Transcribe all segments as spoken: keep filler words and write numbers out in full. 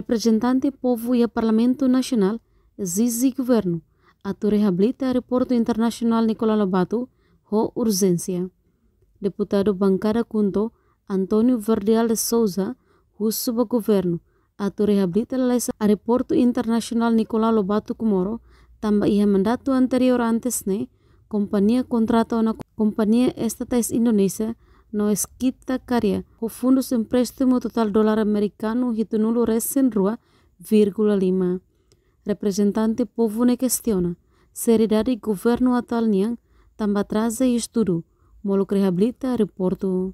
Reprezentante povu iha Parlamentu Nasionál ezije governu atu reabilita Aeroportu Internasionál Nicolau Lobato ho urjénsia. Deputadu Bankada KHUNTO, António Verdial de Sousa, husu ba governu atu reabilita lalais Aeroportu Internasionál Nicolau Lobato Comoro, tanba iha mandatu anteriór antes ne'e, kompañia kontrata ona kompañia estatais Indonézia no Skita Karya ho fundus empréstimu totál dolar amerikanu hitunulu resin rua vírgula lima. Reprezentante povu ne'e kestiona seriedade governu atuál nian tanba atraza iha estudu molok reabilita aeroportu.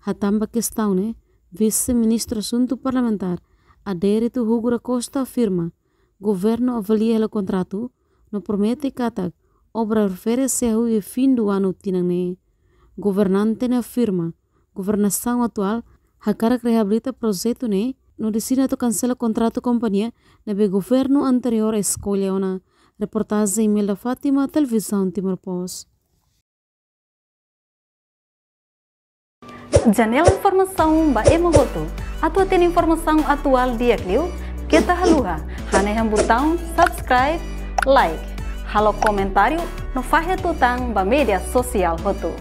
Hatán ba kestaun ne'e, Vise-Ministru Asuntu Parlamentár, Adérito Hugo da Costa afirma, governu avalia hela kontratu no promete katak obra refere sei hahú iha fin do ano tinan ne'e. Governante ne'e afirma, governasaun atuál hakarak reabilita projetu ne'e no deside atu kansela kontratu kompañia ne'ebé governu anteriór eskolla ona. Reportajen Imelda Fátima, Televizaun Timor Post. Janela informasaun ba ema hotu. Atu hatene informasaun atuál di'ak liu, keta haluha hanehan butaun subscribe, like, halo komentáriu no fahe tutan ba média sosiál hotu.